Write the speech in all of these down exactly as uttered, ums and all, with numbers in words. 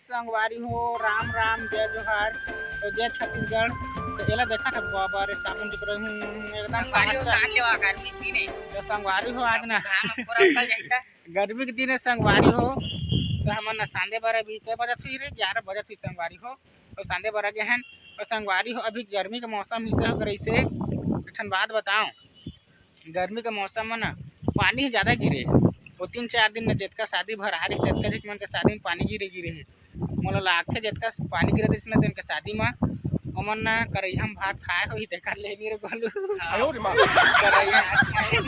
संगवारी हो, राम राम, जय जोहार, तो जय छत्तीसगढ़। तो एला देखा था बाबा रे, साबुन दिख रहे हूँ, एकदम संगवारी हो, पहाड़ साथ लेवा गर्मी की नहीं। तो संगवारी हो, आज ना घाम पूरा उतर जाता। गर्मी के दिन है संगवारी हो, तो हमन ना सांदे बर अभी के बजत हुई रे, ग्यारह बजत हुई संगवारी हो, तो सांदे बर आ गए हैं। तो संगवारी हो, अभी गर्मी के मौसम हिस्से हो रही से, एक ठन बात बताओ, गर्मी के मौसम में ना पानी ही ज्यादा गिरे। वो तीन चार दिन में जितका शादी भर आ रही, तितका दिन मन के शादी में पानी गिरे गिरे है। मोला लागथे जितका पानी गिरे दिन ना, तिनके शादी में ओमन ना करैया में भात खाए होही, तेकर ले गिरे बोलू। हाँ। करैया में भात खाए।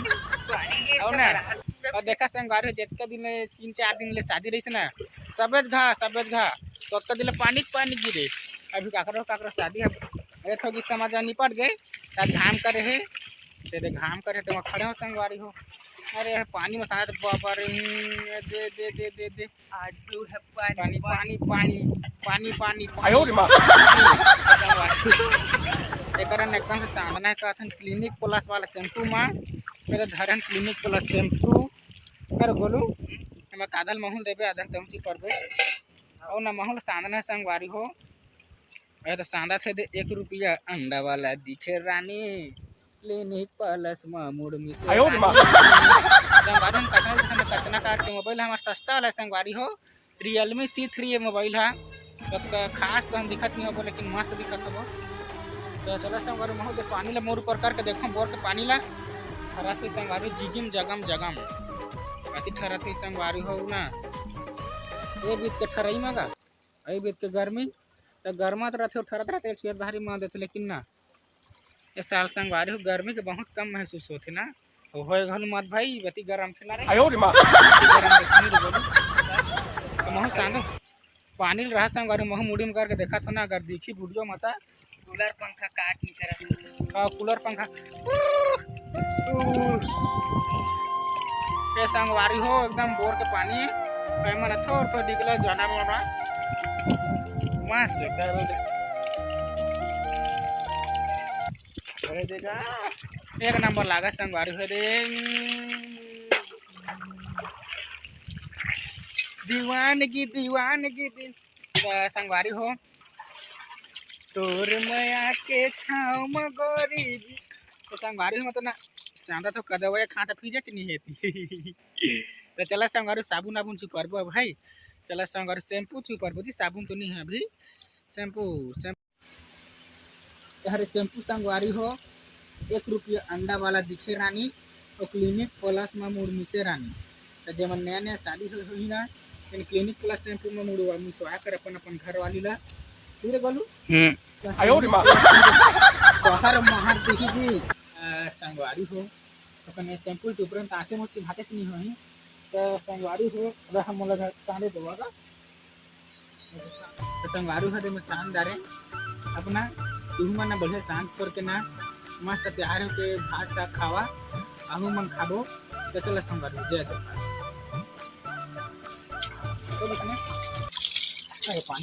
पानी गिरे और ना, तो रात में और देखा संगवारी हो, जितका दिन ले, तीन चार दिन ले शादी रही ना, सबेज घा, सबेज घा, तो ओतका दिन ले पानी के पानी गिरे। अभी काकरो काकरो शादी है, एक हो गई समाज निपट गए, त घाम करे हे, तेरे घाम करे, ते खड़े हो संगवारी हो। अरे पानी में साथ बाबा रे, दे, दे, दे, दे, दे। आजू है पानी, पानी, पानी, पानी, पानी, पानी। आयो रे माँ। एकरन एकदम से सामने का अथन Clinic Plus वाला शैम्पू मा, मेरे धरन Clinic Plus शैम्पू। कर बोलू, मैं कादल महूल देबे, आदर तमची परबे। और ना महूल सांदना संगवारी हो। अरे तो सांदा थे दे एक रुपया अंडा वाला दिखे रानी। Clinic Plus मा मुड़ मिसे आयो रे माँ। रानी। संगवारी हम कतना, कतना, कतना कार के मोबाइल हमार सस्ता वाला संगवारी हो। Realme C three ये मोबाइल है। तो खास तो हम दिखत नहीं होबो, लेकिन मस्त दिखत होबो। तो चलो संगवारी, महूँ दे पानी ला मोर ऊपर करके देखो, बोर के पानी ला। ठरत हे संगवारी, जिगिम जगम जगम। अति ठरत हे संगवारी हो ना। ये बीत के ठरई मगा, ये बीत के गर्मी, तो गर्मा तो रहते, ठरत रहते, फिर भारी मान देते, लेकिन ना। ये साल संगवारी हो, गर्मी के बहुत कम महसूस होथे ना। ओ होए घलो मत भाई, बती गरम थे ना रे। आयो रे माँ। बती गरम देखे नहीं रे बोलू। तो महूँ सांदो, पानी ल रहा संगवारी, महूँ मुड़ी में करके देखा थो ना, अगर दिखी वीडियो मता। कूलर पंखा काट नहीं करा। हाँ, कूलर पंखा। ये संगवारी हो, एकदम बोर के पानी। मैं मन थोर तो डिगला जाना मोना। मस्त लगता है बोले। अरे देखा, एक नंबर लागा संगवारी हो दे। दीवानगी, दीवानगी, दी-, अ, संगवारी हो। तोर मया के छाँव म गोरी जी। तो संगवारी हो, मतलब ना, चांदा तो कदवे खाता पीजे के नहीं हेती। तो चला संगवारी, साबुन आबुन चुपरबो भाई। चला संगवारी, शैम्पू चुपरबो जी, साबुन तो नहीं है अभी। Shampoo, shampoo. ये हरे शैम्पू संगवारी हो, एक रुपया अंडा वाला दिखे रानी, और Clinic Plus मा मुड़ मिसे रानी। तो जेमन नया नया शादी हो, होही ना, इन Clinic Plus शैम्पू मा मुड़वा मिसवा कर अपन, अपन घर वाली ला। फिर बोलू? हम्म। तो आयो रे माँ। शहर महर दिही जी। अ, संगवारी हो, तो कने शैम्पू के उपरंत आके मोर चिन्हाते नहीं होही। तो संगवारी हो, अगर हम लोग सामने देवा का तो संगवारी हो दे में शानदार है अपना, तुहू मन बढ़िया शांत करके ना मस्त प्यार होके भात साग खावा, आहू मन खाबो। तो चलो संगवारी, जय जोहार। तो बस ना, अरे पानी